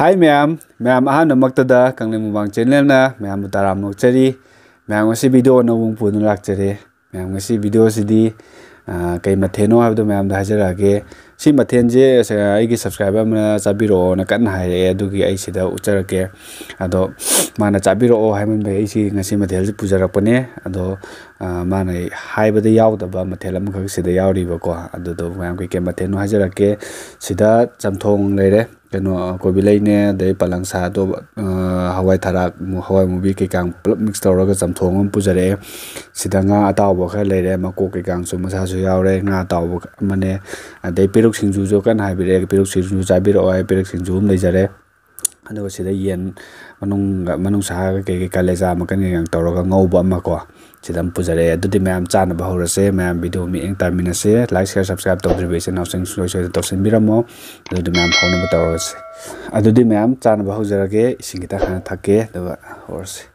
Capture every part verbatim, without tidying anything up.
ꯍꯥꯏ ꯃꯌꯥꯝ, ꯃꯌꯥꯝ ꯑꯍꯥꯟꯕꯃꯛꯇꯗ ꯀꯪꯂꯩ ꯃꯨꯛꯕꯥꯡ ꯆꯦꯅꯦꯜꯅ ꯃꯌꯥꯝꯕꯨ ꯇꯔꯥꯝꯅ ꯑꯣꯛꯆꯔꯤ꯫ ꯃꯌꯥꯝ ꯉꯁꯤ ꯚꯤꯗꯤꯑꯣ ꯑꯅꯧꯕ ꯑꯃ ꯄꯨꯗꯨꯅ ꯂꯥꯛꯆꯔꯦ꯫ ꯃꯌꯥꯝ ꯉꯁꯤ ꯚꯤꯗꯤꯑꯣꯁꯤꯗꯤ, ꯑ, ꯀꯩ ꯃꯊꯦꯜꯅꯣ ꯍꯥꯏꯕꯗꯣ ꯃꯌꯥꯝꯗ ꯍꯥꯏꯖꯔꯛꯑꯒꯦ꯫ ꯁꯤ ꯃꯊꯦꯜꯁꯦ, ꯑ, ꯑꯩꯒꯤ subscriber ꯑꯃꯅ ꯆꯥꯕꯤꯔꯛꯑꯣꯅ ꯀꯟꯅ ꯍꯥꯏꯔꯛꯑꯦ, ꯑꯗꯨꯒꯤ ꯑꯩ ꯁꯤꯗ ꯎꯠꯆꯔꯛꯀꯦ꯫ ꯑꯗꯣ ꯃꯥꯅ ꯆꯥꯕꯤꯔꯛꯑꯣ ꯍꯥꯏꯃꯟꯕꯒꯤ ꯑꯩ ꯁꯤ ꯉꯁꯤ ꯃꯊꯦꯜꯁꯦ ꯄꯨꯖꯔꯛꯄꯅꯦ꯫ ꯑꯗꯣ, ꯑ, ꯃꯥꯅ ꯍꯥꯏꯕꯗ ꯌꯥꯎꯗꯕ ꯃꯊꯦꯜ ꯑꯃꯈꯛ ꯁꯤꯗ ꯌꯥꯎꯔꯤꯕꯀꯣ꯫ ꯑꯗꯨꯗꯣ ꯃꯌꯥꯝ ꯀꯩ ꯀꯩ ꯃꯊꯦꯜꯅꯣ ꯍꯥꯏꯖꯔꯛꯀꯦ꯫ ꯁꯤꯗ ꯆꯝꯊꯣꯡ ꯂꯩꯔꯦ, ꯀꯩꯅꯣ, ꯀꯣꯕꯤ ꯂꯩꯅꯦ, ꯑꯗꯩ ꯄꯂꯪ ꯁꯥꯗꯣ, ꯑ, ꯍꯋꯥꯏ ꯊꯔꯥꯛ, ꯃꯨ-, ꯍꯋꯥꯏ ꯃꯨꯕꯤ ꯀꯩꯀꯥ ꯄꯨꯂꯞ mix ꯇꯧꯔꯒ ꯆꯝꯊꯣꯡ ꯑꯃ ꯄꯨꯖꯔꯛꯑꯦ꯫ ꯁꯤꯗ ꯉꯥ ꯑꯇꯥꯎꯕ ꯈꯔ ꯂꯩꯔꯦ, ꯃꯀꯣꯛ ꯀꯩꯀꯥꯁꯨ ꯃꯁꯥꯁꯨ ꯌꯥꯎꯔꯦ꯫ ꯉꯥ ꯑꯇꯥꯎꯕ ꯑꯃꯅꯦ, ꯑꯗꯩ ꯄꯦꯔꯨꯛ ꯁꯤꯡꯖꯨꯁꯨ ꯀꯟꯅ ꯍꯥꯏꯕꯤꯔꯛꯑꯦ, ꯄꯦꯔꯨꯛ ꯁꯤꯡꯖꯨ ꯆꯥꯕꯤꯔꯛꯑꯣ ꯍꯥꯏ, ꯄꯦꯔꯨꯛ ꯁꯤꯡꯖꯨ ꯑꯃ ꯂꯩꯖꯔꯦ꯫ ꯑꯗꯨꯒ ꯁꯤꯗ ꯌꯦꯟ ꯃꯅꯨꯡ, ꯃꯅꯨꯡꯁꯥꯒ ꯀꯩꯀꯩ ꯀꯥꯂꯦꯖꯥ ꯃꯈꯜ ꯀꯩꯀꯥ ꯇꯧꯔꯒ ꯉꯧꯕ ꯑꯃꯀꯣ, ꯁꯤꯗ ꯑꯃ ꯄꯨꯖꯔꯛꯑꯦ꯫ ꯑꯗꯨꯗꯤ ꯃꯌꯥꯝ ꯆꯥꯅꯕ ꯍꯧꯔꯁꯦ, ꯃꯌꯥꯝ ꯚꯤꯗꯤꯑꯣ ꯃꯤꯠꯌꯦꯡ ꯇꯥꯃꯤꯟꯅꯁꯦ꯫ Like, share, subscribe ꯇꯧꯗ꯭ꯔꯤꯕ ꯏꯆꯤꯟ ꯏꯅꯥꯎꯁꯤꯡ ꯁꯨꯡꯁꯣꯏ ꯁꯣꯏꯗꯅ ꯇꯧꯁꯤꯟꯕꯤꯔꯝꯃꯣ꯫ ꯑꯗꯨꯗꯤ ꯃꯌꯥꯝ ꯍꯧꯅꯕ ꯇꯧꯔꯁꯦ꯫ ꯑꯗꯨꯗꯤ ꯃꯌꯥꯝ ꯆꯥꯅꯕ ꯍꯧꯖꯔꯒꯦ꯫ ꯏꯁꯤꯡ ꯈꯤꯇꯪ ꯍꯥꯟꯅ ꯊꯛꯀꯦ, ꯑꯗꯨꯒ ꯍꯧꯔꯁꯦ꯫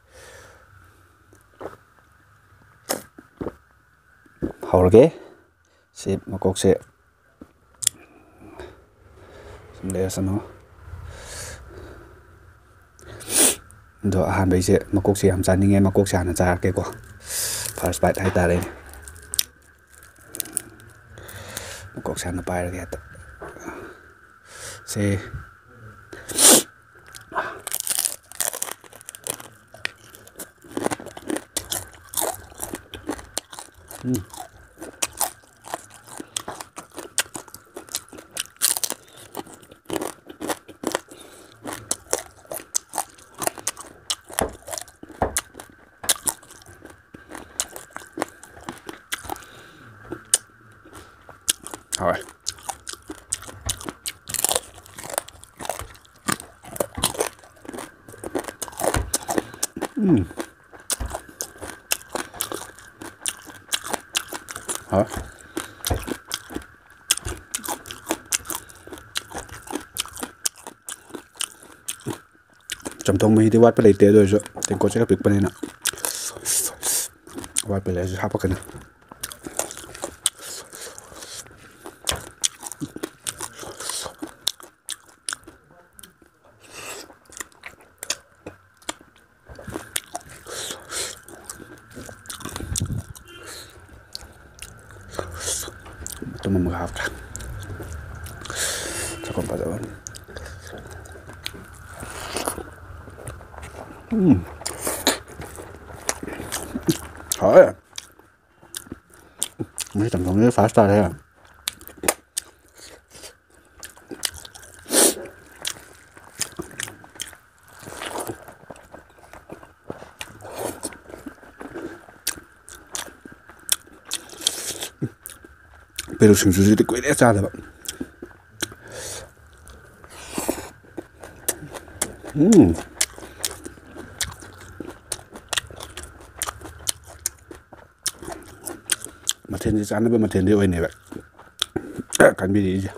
ꯍꯧꯔꯒꯦ꯫ ꯁꯤ ꯃꯀꯣꯛꯁꯦ ꯁꯨꯝ ꯂꯩꯔꯁꯅꯨ꯫ ꯑꯗꯣ ꯑꯍꯥꯟꯕꯩꯁꯦ ꯃꯀꯣꯛꯁꯦ ꯌꯥꯝ ꯆꯥꯅꯤꯡꯉꯦ, ꯃꯀꯣꯛꯁꯦ ꯍꯥꯟꯅ ꯆꯥꯔꯛꯀꯦꯀꯣ꯫ First bite ꯍꯥꯏꯇꯥꯔꯦꯅꯦ꯫ ꯃꯀꯣꯛꯁꯦ ꯍꯥꯟꯅ ꯄꯥꯏꯔꯒꯦ ꯍꯦꯛꯇ꯫ ꯁꯦ꯫ ꯎꯝ꯫ ꯍꯥꯎꯋꯦ꯫ ꯎꯝ꯫ ꯍꯥꯎꯋꯦ꯫ ꯆꯝꯊꯣꯡ ꯃꯍꯤꯗꯤ ꯋꯥꯠꯄ ꯂꯩꯇꯦ, ꯑꯗꯨ ꯑꯣꯏꯔꯁꯨ ꯇꯦꯡꯀꯣꯠꯁꯦ ꯈꯔ ꯄꯤꯛꯄꯅꯤꯅ ꯑꯋꯥꯠꯄ ꯂꯩꯔꯁꯨ ꯍꯥꯞꯄꯛꯀꯅꯤ꯫ ꯑꯃꯒ ꯍꯥꯞꯀꯦ꯫ ꯆꯥꯛꯈꯨꯝ ꯐꯖꯕ꯫ ꯎꯝ꯫ ꯍꯥꯎꯋꯦ꯫ ꯃꯁꯤ ꯆꯝꯊꯣꯡꯁꯦ ꯐꯥꯔꯁ ꯇꯥꯔꯦ꯫ ꯄꯦꯔꯨꯛ ꯁꯤꯡꯖꯨꯁꯤꯗꯤ ꯀꯨꯏꯔꯦ ꯆꯥꯗꯕ꯫ ꯎꯝ꯫ ꯃꯊꯦꯜꯁꯦ ꯆꯥꯟꯅꯕ ꯃꯊꯦꯜꯗꯤ ꯑꯣꯏꯅꯦꯕ ꯀꯟꯕꯤꯔꯛꯏꯁꯦ꯫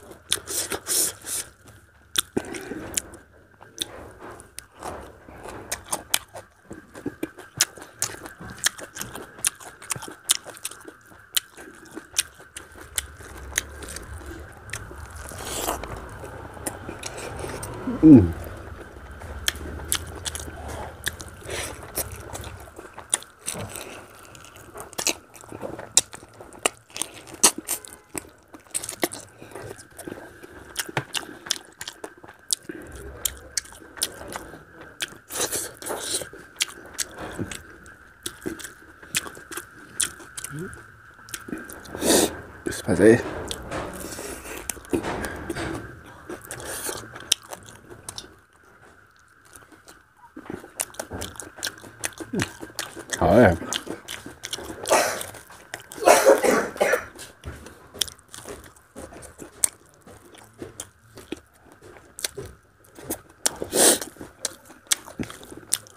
ꯎꯝ꯫ ꯑꯁ, ꯐꯖꯩ꯫ ꯍꯥꯎꯋꯦ꯫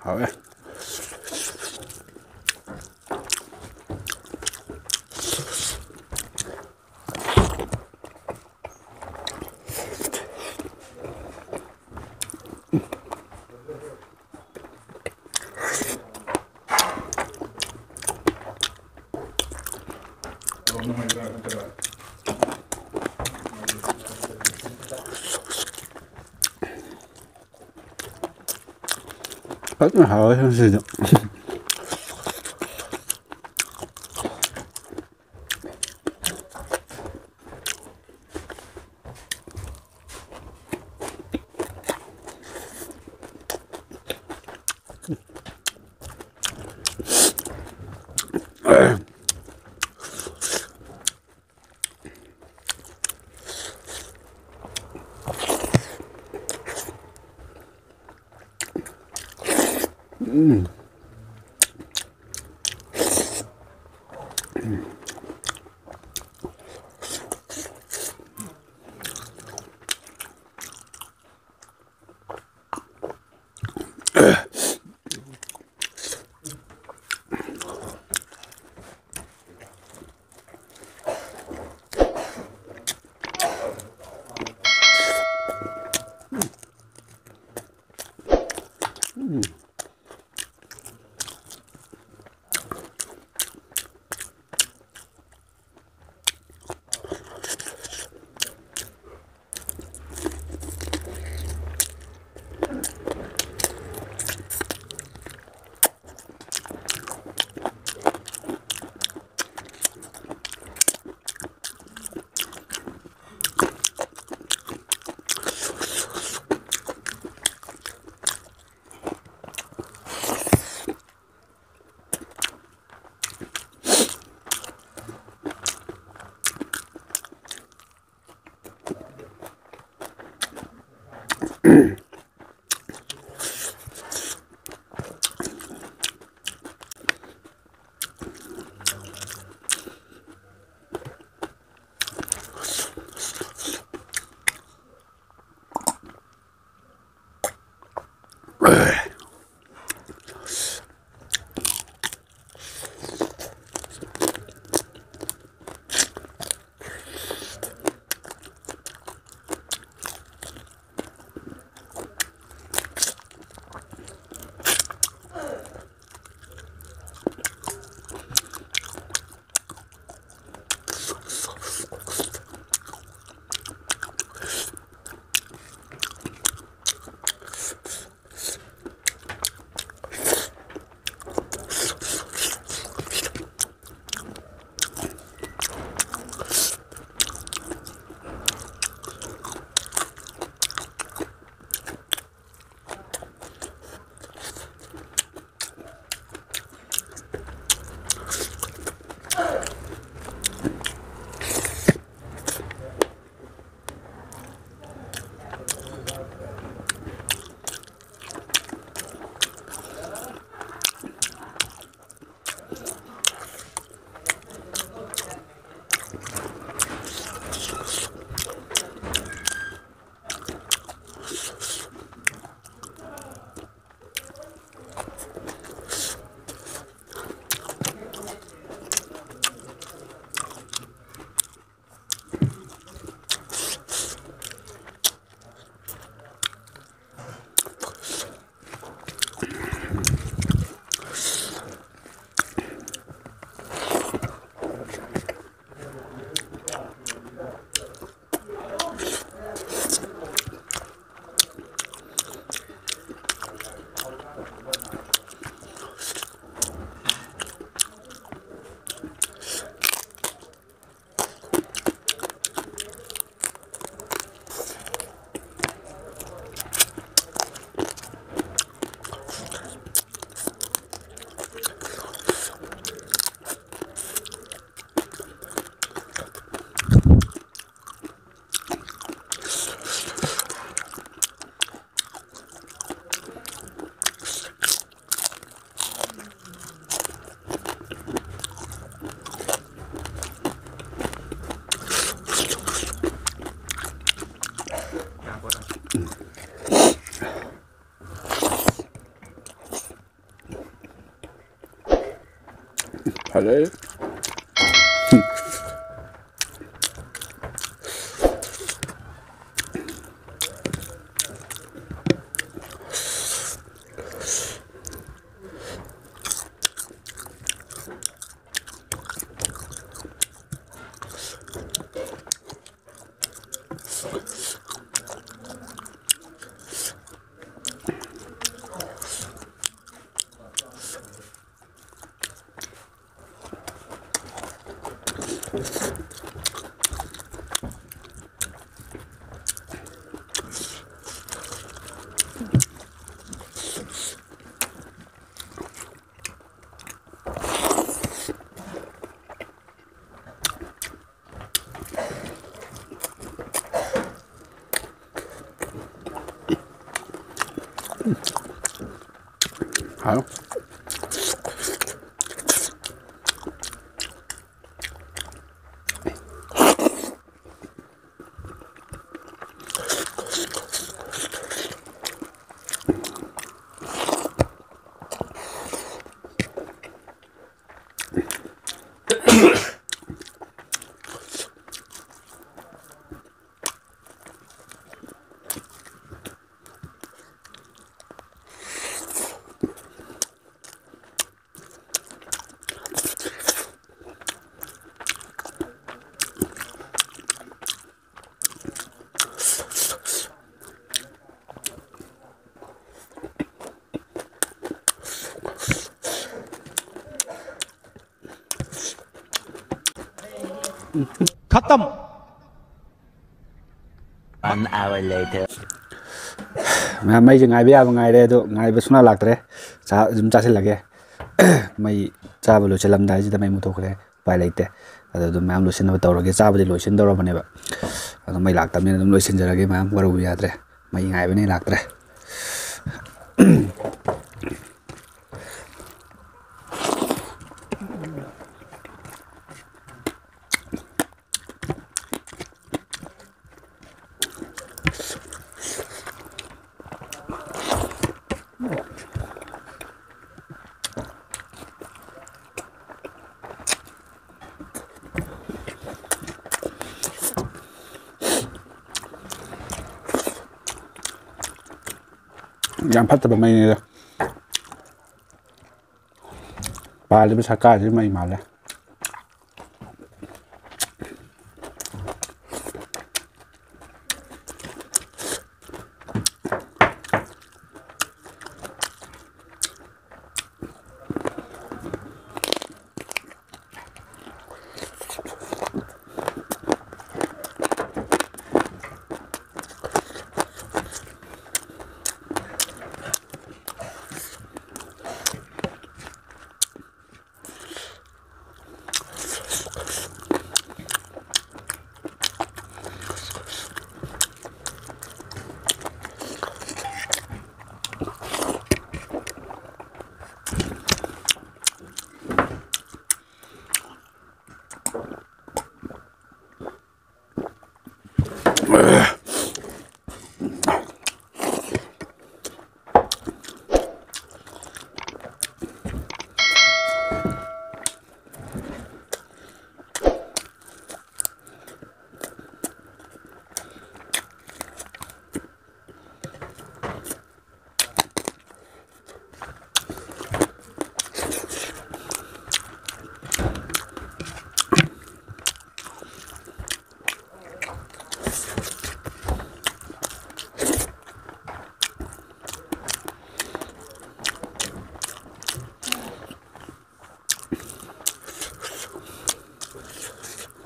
ꯍꯥꯎꯋꯦ꯫ ꯐꯖꯅ ꯍꯥꯎꯋꯦ ꯉꯁꯤꯗꯤ꯫ ꯐꯖꯩ꯫ ꯍꯥꯎ꯫ खत्म। One hour later. ꯃꯌꯥꯝ, ꯃꯩꯁꯦ ꯉꯥꯏꯕ ꯌꯥꯕ ꯉꯥꯏꯔꯦ, ꯑꯗꯣ ꯉꯥꯏꯕ ꯁꯨꯡꯂꯥꯛ ꯂꯥꯛꯇ꯭ꯔꯦ꯫ ꯆꯥ-, ꯑꯗꯨꯝ ꯆꯥꯁꯤꯜꯂꯒꯦ꯫ ꯃꯩ ꯆꯥꯕ ꯂꯣꯏꯁꯤꯜꯂꯝꯗꯥꯏꯁꯤꯗ ꯃꯩ ꯃꯨꯠꯊꯣꯛꯈ꯭ꯔꯦ꯫ ꯎꯄꯥꯏ ꯂꯩꯇꯦ꯫ ꯑꯗꯣ ꯑꯗꯨꯝ ꯃꯌꯥꯝ ꯂꯣꯏꯁꯤꯟꯅꯕ ꯇꯧꯔꯒꯦ꯫ ꯆꯥꯕꯗꯤ ꯂꯣꯏꯁꯤꯟꯗꯧꯔꯕꯅꯦꯕ꯫ ꯑꯗꯣ ꯃꯩ ꯂꯥꯛꯇꯕꯅꯤꯅ ꯑꯗꯨꯝ ꯂꯣꯏꯁꯤꯟꯖꯔꯒꯦ ꯃꯌꯥꯝ꯫ ꯋꯥꯔꯧꯕ ꯌꯥꯗ꯭ꯔꯦ꯫ ꯃꯩ ꯉꯥꯏꯕꯅ ꯂꯥꯛꯇ꯭ꯔꯦ꯫ ꯌꯥꯝ ꯐꯠꯇꯕ ꯃꯩꯅꯤꯗ꯫ ꯄꯥꯜꯂꯤꯕ ꯁꯔꯀꯥꯔꯁꯤ ꯃꯩ ꯃꯥꯜꯂꯦ꯫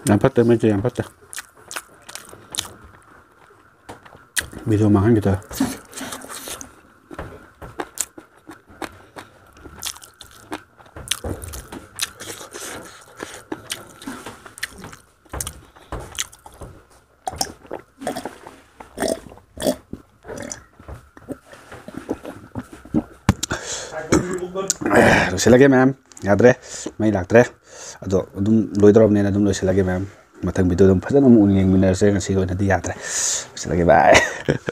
ꯌꯥꯝ ꯐꯠꯇꯦ, ꯃꯩꯁꯦ ꯌꯥꯝ ꯐꯠꯇꯦ꯫ ꯚꯤꯗꯤꯑꯣ ꯃꯥꯡꯍꯟꯒꯦ ꯇꯧꯋꯦ꯫ ꯂꯣꯏꯁꯤꯜꯂꯒꯦ ꯃꯌꯥꯝ, ꯌꯥꯗ꯭ꯔꯦ, ꯃꯩ ꯂꯥꯛꯇ꯭ꯔꯦ꯫ ꯑꯗꯣ ꯑꯗꯨꯝ ꯂꯣꯏꯗꯧꯔꯕꯅꯤꯅ ꯑꯗꯨꯝ ꯂꯣꯏꯁꯤꯜꯂꯒꯦ ꯃꯌꯥꯝ꯫ ꯃꯊꯪ ꯚꯤꯗꯤꯑꯣꯗ ꯑꯗꯨꯝ ꯐꯖꯅ ꯑꯃꯨꯛ ꯌꯦꯡꯃꯤꯟꯅꯔꯁꯦ꯫ ꯉꯁꯤꯒꯤ ꯑꯣꯏꯅꯗꯤ ꯌꯥꯗ꯭ꯔꯦ, ꯂꯣꯏꯁꯤꯜꯂꯒꯦ, ꯕꯥꯏ꯫